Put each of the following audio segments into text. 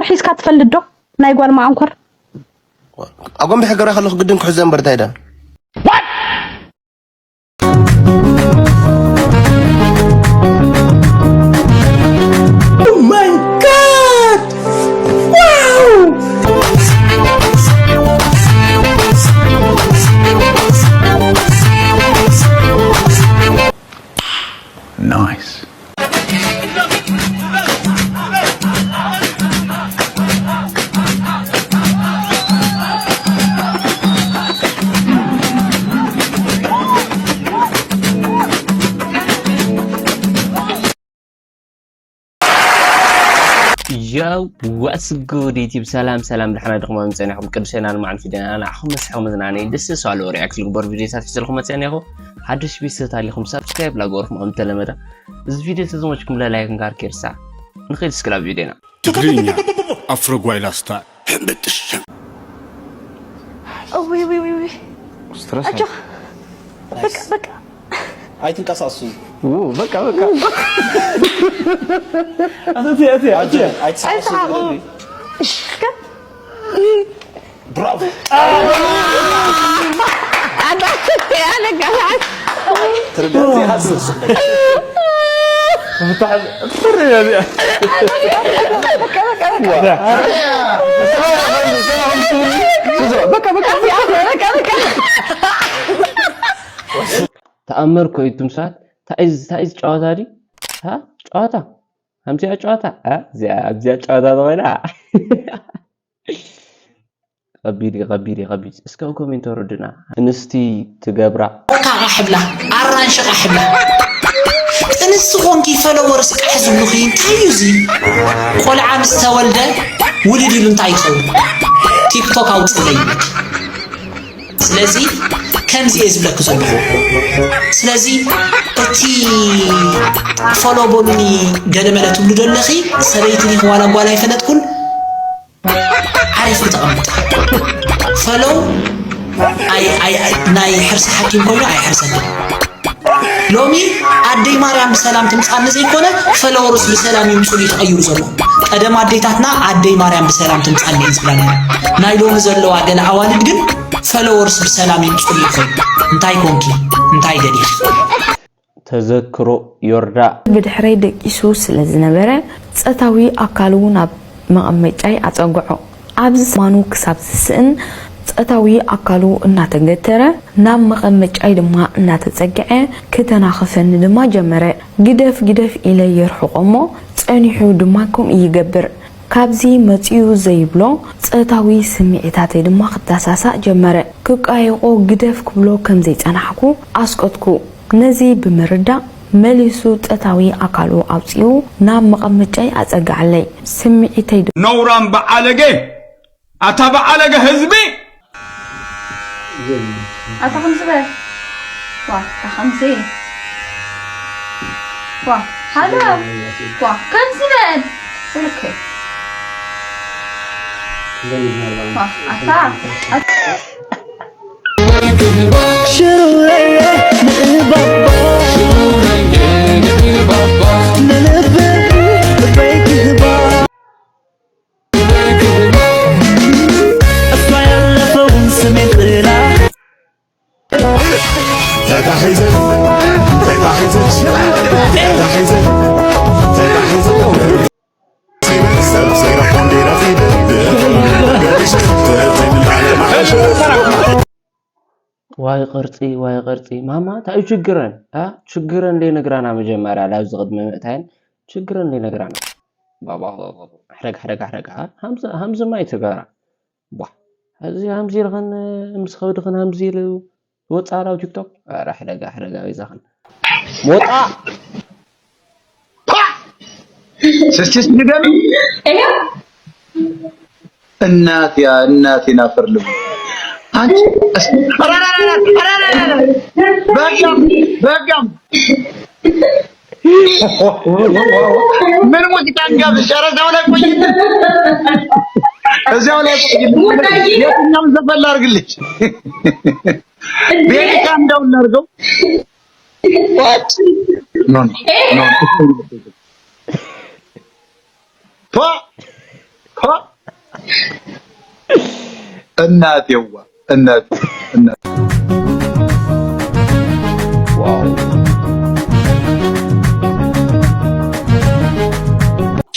ሒዝካ ትፈልጥ ዶ? ናይ ጓል መዓንኮር። ኣጎንቢሐ ክገብራ ከለኹ ግድን ክሕዞ እምበር እንታይ ዳ? Oh my God! Wow! Nice. Yo, what's good YouTube? ሰላም ሰላም፣ ድሓና ድኹም ጸኒሕኩም? ቅዱሴና ንማዕን ፊደና ንዓኹም መስሕኹም መዝናነይ ደስ ሳሉ ሪያክት ልግበር ቪዲዮታት ሒዘልኩም መጸኒኹ። ሓድሽ ቤተሰብ ታሊኹም ሳብስክራይብ ላገርኩም ከም ተለመደ። እዚ ቪዲዮ ተዘመችኩም ለላይክ ንጋር ኬርሳ። ንኸይድ እስክላ ቪዲዮና። ትግርኛ ኣፍሮ ጓይላ ስታይል። ሕምብጥሽ። ኦይ፣ ኦይ፣ ኦይ፣ ኦይ። ስትረስ ኣጆ። በቃ፣ በቃ። ኣይትንቀሳቀሱ። ው፣ በቃ፣ በቃ። ኣተቲ፣ ኣቲ፣ ኣቲ። ኣይትስሓቁ። ኣይትስሓቁ። እሺ፣ ከ-፣ ብራቮ። ኣታ፣ ያለ ጋር። ትርዳት ይሃስስ። ተኣምር እኮ እዩ፣ ትምሳል። ታይዝ፣ ታይዝ ጨዋታ ድዩ? ሃ? ጨዋታ? ከምዚኣ ጨዋታ? እ? እዚኣ፣ ኣብዚኣ ጨዋታ ተኾይና? ከቢድ እዩ፣ ከቢድ እዩ፣ ከቢድ። እስከ ኮሜንት ወርድና። እንስቲ ትገብራ። ኮካ ቃሕ ብላ፣ ኣራንሺ ቃሕ ብላ። ጥንሲ ኮንኪ ፈለወርስ ቃሕ ዝብሉኺ እንታይ እዩ እዚ? ቆልዓ ምስ ተወልደ ውልድ ኢሉ እንታይ ይኸውን? ቲክቶክ ኣውፅለይ። ስለዚ ከምዚ እየ ዝብለኪ ዘለኹ። ስለዚ እቲ ፎሎ በሉኒ ገለመለ ትብሉ ዘለኺ ሰበይቲ ዲኺ ዋላ ጓል ኣይፈለጥኩን። ዓሪፍ ክተቐምጥ ፈለው ኣይ-፣ ኣይ-፣ ኣይ-፣ ናይ ሕርሲ ሓኪም ኮይኑ ኣይሕርሰኒ። ሎሚ ኣደይ ማርያም ብሰላም ትምጻኒ ዘይኮነ ፈለወርስ ብሰላም ይምጹ እዩ ተቐይሩ ዘሎ። ቀደም ኣዴታትና ኣደይ ማርያም ብሰላም ትምጻኒ እየን ዝብላ ነይረን። ናይ ሎሚ ዘለዋ ገለ ኣዋልድ ግን ፈለወርስ ብሰላም ይምጹ እዩ ኮይኑ። እንታይ ኮንኪ? እንታይ ደሊኺ? ተዘክሮ ዮርዳ። ብድሕረይ ደቂሱ ስለ ዝነበረ፣ ጸታዊ ኣካሉ ናብ መቐመጫይ ኣጸግዖ። ኣብዚ ሰማኑ ክሳብ ዝስእን፣ ጸታዊ ኣካሉ እናተገተረ፣ ናብ መቐመጫይ ድማ እናተጸግዐ፣ ክተናኽፈኒ ድማ ጀመረ። ግደፍ፣ ግደፍ ኢለ የርሕቖ እሞ፣ ጸኒሑ ድማ ከምኡ ይገብር። ካብዚ መጺኡ ዘይብሎ ጾታዊ ስምዒታተይ ድማ ክተሳሳእ ጀመረ። ክቃየቆ ግደፍ ክብሎ ከም ዘይጸናሕኩ ኣስቆጥኩ። ነዚ ብምርዳእ መሊሱ ጾታዊ ኣካሉ ኣውጺኡ ናብ መቐመጫይ ኣጸግዓለይ። ስምዒተይ ድ- ነውራም በዓለገ፣ ኣታ በዓለገ ህዝቢ! ኣታ ከምዚ በል። ዋ፣ ኣታ ከምዚ። ዋ፣ ሃሎ። ዋ፣ ከምዚ በል። ኦኬ። ዋ፣ ኣታ፣ ኣታ። ሽሩረየ ንእባባ። ንልብ ልበይ ክህባ። እሷ ያለፈውን ስሜት ጥላ። ተታሒዘ፣ ተታሒዘ፣ ተታሒዘ፣ ተታሒዘ። ዋይ ቅርጺ፣ ዋይ ቅርጺ። ማማ፣ እንታይ እዩ ችግረን? አ? ችግረን ዘይነግራና መጀመርያ፣ ላብዚ ቅድሚ ምእታየን ችግረን ዘይነግራና። ባባ፣ ሕረግ፣ ሕረግ፣ ሕረግ፣ አ? ሃምዚ፣ ሃምዚ ማይ ትገራ። ቧ። እዚ ሃምዚ ኢልኽን፣ ምስ ኸብድኽን ሃምዚ ኢሉ ወጻ ናብ ቲክቶክ። ኧረ ሕረጋ፣ ሕረጋ፣ በይዛኽን። ሞጣ! ፓ! ስስስ ንገሪ። እያ። እናት ያ፣ እናቴ ናፈር ልብ። አንቺ፣ እስ-፣ ኧረ፣ ኧረ፣ ኧረ፣ ኧረ፣ ኧረ፣ ኧረ። በጋም፣ በጋም። ምን ሙዚቃ እንጋብዝ? ኧረ እዛው ላይ ቆይ። እዛው ላይ ቆይ። የትኛውን ዘፈን ላድርግልሽ? ቤሪካ እንደው እናድርገው። What? ኖ፣ ኖ፣ ኖ። ፖ! ፖ! እናቴዋ፣ እናቴ፣ እናቴ።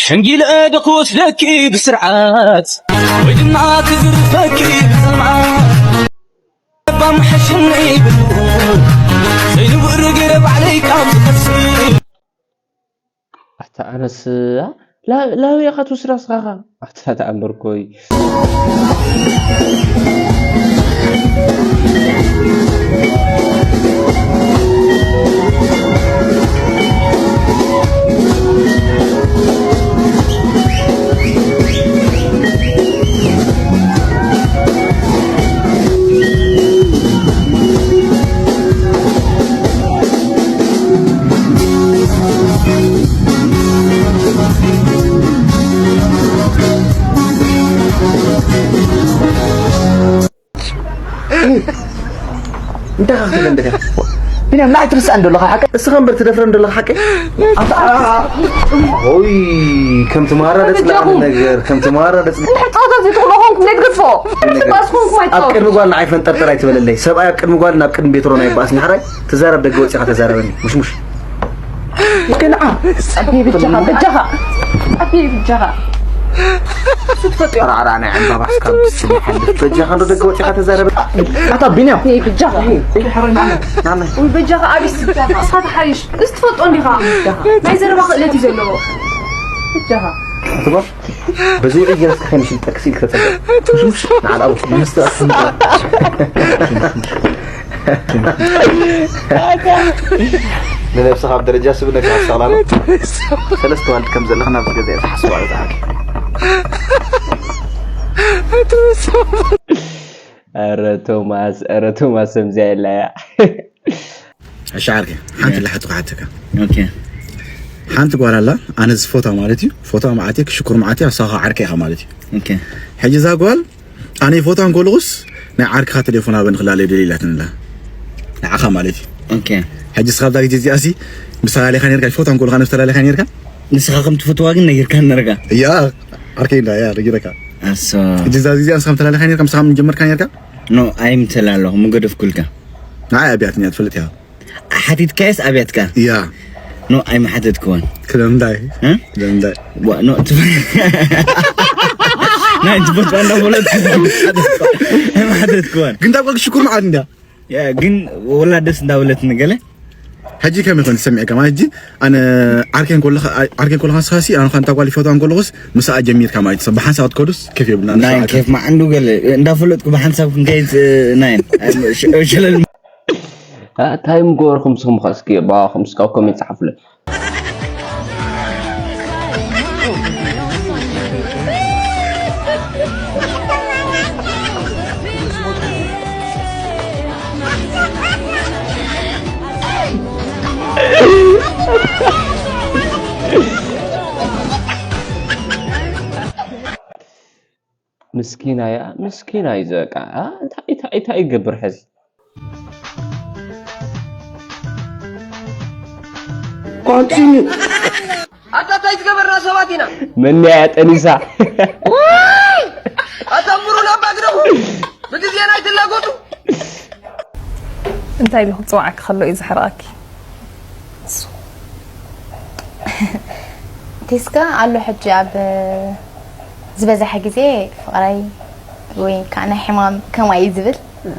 ሸንጊለ ዶ ክወስደኪ ብስርዓት ወይ ድማ ክዝርፈኪ ብጽምዓት? እባ ምሐሽኒ ብሉ ዘይንውር ገይረ ባዕለይ ካብ ዝኸስር። ኣታ ኣነስ ላበይ ኢኻ ትወስዳ ስኻኻ? ኣታ ተኣምር ኮይ። እንታይ ካብ ትብል እንደካ ቢንያም ንዓይ ትርስኣ እንደለኻ ሓቂ እስኻ እምበር ትደፍረ እንደለኻ ሓቂ ኦይ ከም ትማራ ደጽላኒ ነገር ከም ትማራ ደጽ እንድሕር ጸወታ ዘይትኽእሉ ኾንኩም ዘይትገድፎ ባስ ኾንኩም ኣብ ቅድሚ ኣይትጻወቱ ጓል ንዓይ ፈንጠርጠር ኣይትበለለይ ሰብኣይ ኣብ ቅድሚ ጓል ናብ ቅድሚ ቤት ሮና ይበኣስ ንሕራይ ትዛረብ ደገ ወጺኻ ተዛረበኒ ሙሽሙሽ ገንዓ ኣቤ ብጃኻ በጃኻ ኣቤ ብጃኻ ስትፈጥዮ ራዕራ ናይ ዕምባባ እስካብ ዝሓልፍ በጃኻ እንዶ ደገ ወፂኻ ተዛረበ ኣታ ቢንያም ኣቤ ብጃኻ ውይ በጃኻ ኣቢስ እሳት ሓይሽ እስትፈጦ እንዲኻ ናይ ዘረባ ክእለት እዩ ዘለዎ ብጃኻ ትባ በዚ ውዒ ገይረስካ ከይምሽል ጠቅሲ ኢልካ ተፀበ ንዓል ኣቡ ንስተ ንነብስኻ ኣብ ደረጃ ስብእነካ ኣስተቕላሎ ሰለስተ ዋልድ ከም ዘለኻ ናብዚ ገዛ እየ ዝሓስባ ዝኣል ኧረ ቶማስ ኧረ ቶማስ ከምዚኣ የላያ እሺ ዓርከይ ሓንቲ ላሕቱ ክሓተካ ኦኬ ሓንቲ ጓል ኣላ ኣነ ዝፎታ ማለት እዩ ፎታ መዓት ክሽኩር መዓት ኣሳኻ ዓርከይ ኢኻ ማለት እዩ ኦኬ ሕጂ እዛ ጓል ኣነ ፎታ እንከልኹስ ናይ ዓርክኻ ቴሌፎን ኣበ ንክላለ ደሊ ኢላትንላ ንዓኻ ማለት እዩ ኦኬ ሕጂ ስኻ ኣብዛ ግዜ እዚኣ ሲ ምስ ተላለኻ ነርካ ፎታ እንከልኻ ምስ ተላለኻ ነርካ ንስኻ ከም ትፈትዋ ግን ነጊርካ ነርካ ያ ዓርከይ እንዳ ያ ነጊረካ ኣሶ ሕጂ እዛ ግዜ እዚኣ ንስኻ ምስ ተላለኻ ነርካ ምሳኻ ምን ጀመርካ ነርካ ኖ ኣይምተላለኹ ምገደፍኩልካ ንዓይ ኣብያትኛ ትፈልጥ ኢኻ ሓቲትካየስ ኣብያትካ ያ ኖ ኣይመሓተትክዋን ክለምዳይ እ? ክለምዳይ ዋ- ኖ ትፈ- ናይ ትፈትዋ እንዳበለት ኣይመሓተትክዋን ግን ዳቆ ክሽኩር መዓት እንዳ ያ፣ ግን ወላ ደስ እንዳበለት ንገለ ሕጂ ከመይ ኮን ትሰሚዐካ ማለት ሕጂ ኣነ ዓርከን ኮለኻ ዓርከን ኮለኻ ንስኻሲ ኣነ ኳንታ ጓል ይፈትዋ እንከለኹስ ምስኣ ጀሚርካ ማለት ሰብ ብሓንሳብ ትከዱስ ከፍ የብልና ናይ ኬፍ ማዕንዱ ገለ እንዳፈለጥኩ ብሓንሳብ ክንከይድ ናይን ሸለል እንታይ ምገበርኩም ስኹም ከ እስኪ ባኹም እስካብ ኮሜንት ጸሓፉለይ ምስኪና እያ ምስኪና እዩ በቃ እንታይ እንታይ እንታይ ይገብር ሕዚ ኣታ እንታይ ዝገበርና ሰባት ኢና መን እያ ጠኒሳ ኣታ ምሩን ኣባ ግደፉ ብግዜና ኣይትላገጡ እንታይ ኢሉ ክፅዋዓኪ ከሎ እዩ ዝሕርቐኪ ቴስካ ኣሎ ሕጂ ኣብ ዝበዝሐ ግዜ ፍቕረይ ወይ ከዓ ናይ ሕማም ከማይ እዩ ዝብል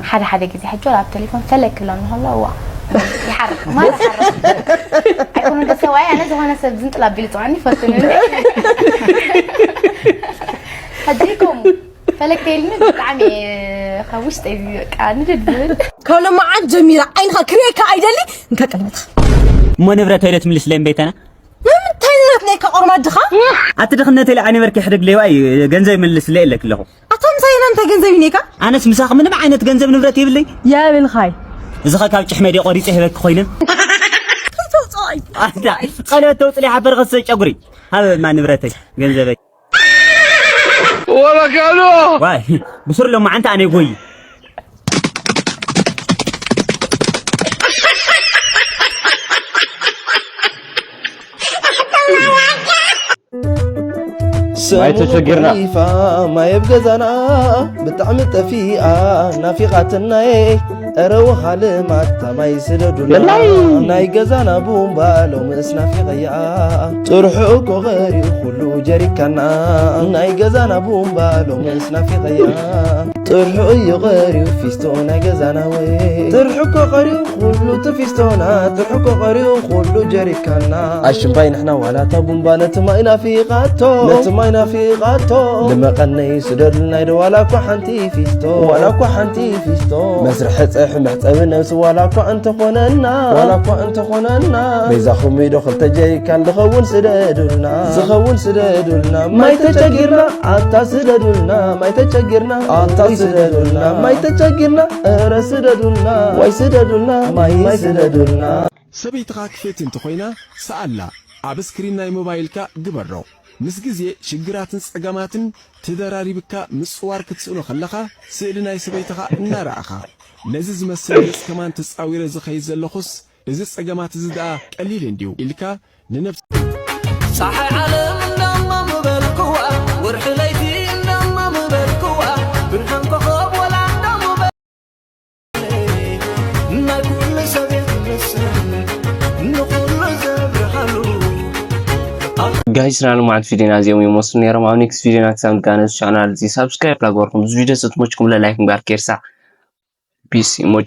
ሓደ ሓደ ግዜ ሕጂ ወላ ኣብ ቴሌፎን ፈለግ ክብለኒ ከሎ እዋ ይሓርቕ ማለት ይሓርቕ ኣይኮነ ዶ ሰብኣይ ኣነ ዝኾነ ሰብ ዝንጥል ኣቢሉ ፅዖኒ ይፈትኑ ሕጂ ከምኡ ፈለግ ተይልኒ ብጣዕሚ ካብ ውሽጠይ በቃ ንድድ ዝብል ካብ ሎማዓንት ጀሚረ ዓይንኻ ክርእየካ ኣይደሊ እንካ ቀለበትኻ እሞ ንብረት ወይለ ትምልስለይ እምበይተና ንምንታይ ንብረት ናይ ከቆርማ ድኻ ኣቲ ድኽነተይ ለዓኒ በርኪ ሕደግ ሌባ እዩ ገንዘብ ይምልስለይ ኣለክ ኣለኹ ኣታ ምሳይ ና እንታይ ገንዘብ ይኔካ ኣነስ ምሳኽ ምንም ዓይነት ገንዘብ ንብረት የብለይ የብልኻይ እዚ ኸ ካብ ጭሕመይ ድየ ቆሪፀ ሂበኪ ኮይነ ከይተውፅኦይ ቀለበት ተውፅለይ ሓበር ኸሰ ጨጉሪ ሃበማ ንብረተይ ገንዘበይ ወበካሉ ዋይ ብሱር ሎማዓንቲ ኣነ ጎይ ማይ ተቸጊርና። ሪፋ ማይ ኣብ ገዛና ብጣዕሚ ጠፊኣ ናፊቓትናየ። እረ ውሃ ልማታ ማይ ስደዱና የላይ። ናይ ገዛና ቡምባ ሎምስ ናፊቐያ። ጥርሑ እኮ ቐርዩ ኩሉ ጀሪካና ናይ ገዛና ቡምባ ሎምስ ናፊቐያ። ጥርሑ እዩ ቐርዩ ፊስቶ ናይ ገዛና ወይ ጥርሑ እኮ ቐርዩ ኩሉ ትፊስቶና ጥርሑ እኮ ቐርዩ ኩሉ ጀሪካና። ኣሽምባይ ንሕና ዋላ እታ ቡምባ ነቲ ማይ ናፊቓቶ ነቲ ማይ ናፊቓቶ። ንመቐነይ ስደዱልና ኢዶ ዋላ እኳ ሓንቲ ፊስቶ ዋላ እኳ ሓንቲ ፊስቶ። መስርሒ ጸብሒ መሕጸቢ ነብሲ ዋላ እኳ እንተኾነና ዋላ እኳ እንተኾነና። በይዛኹም ኢዶ ክልተ ጀሪካን ዝኸውን ስደዱልና ዝኸውን ስደዱልና። ማይ ተቸጊርና ኣታ ስደዱልና ማይ ተቸጊርና ኣታ ስደዱልና። ማይ ተቸጊርና እረ ስደዱልና ዋይ ስደዱልና ማይ ስደዱልና። ሰበይትኻ ክፍእቲ እንተኾይና፣ ሰኣላ ኣብ ስክሪን ናይ ሞባይልካ ግበሮ። ምስ ግዜ ሽግራትን ጸገማትን ተደራሪብካ ምጽዋር ክትስእኖ ከለኻ፣ ስእሊ ናይ ሰበይትኻ እናረኣኻ፣ ነዚ ዝመስል ገጽ ከማን ተጻዊረ ዝኸይድ ዘለኹስ፣ እዚ ጸገማት እዚ ደኣ ቀሊል እንድዩ ኢልካ ንነብስ ፀሓይ ዓለም እንዳማ ምበልክዋ ወርሒ ለይቲ እንዳማ ምበልክዋ ብርሃን ኮኸብ ወላ እንዳማ ናይ ኩሉ ሰብ የትመስል ንኹሉ ዘብርሃሉ ጋይስ፣ ናይ ልምዓት ቪድዮና እዚኦም ይመስሉ ነይሮም። ኣብ ኔክስት ቪድዮና ክሳብ ንጋነዝ ቻናል እዚ ሳብስክራይብ ላገበርኩም፣ እዚ ቪድዮ ሰትሞችኩም ለላይክ ምግባር ከይርሳዕ። ፒስ ይመችኩም።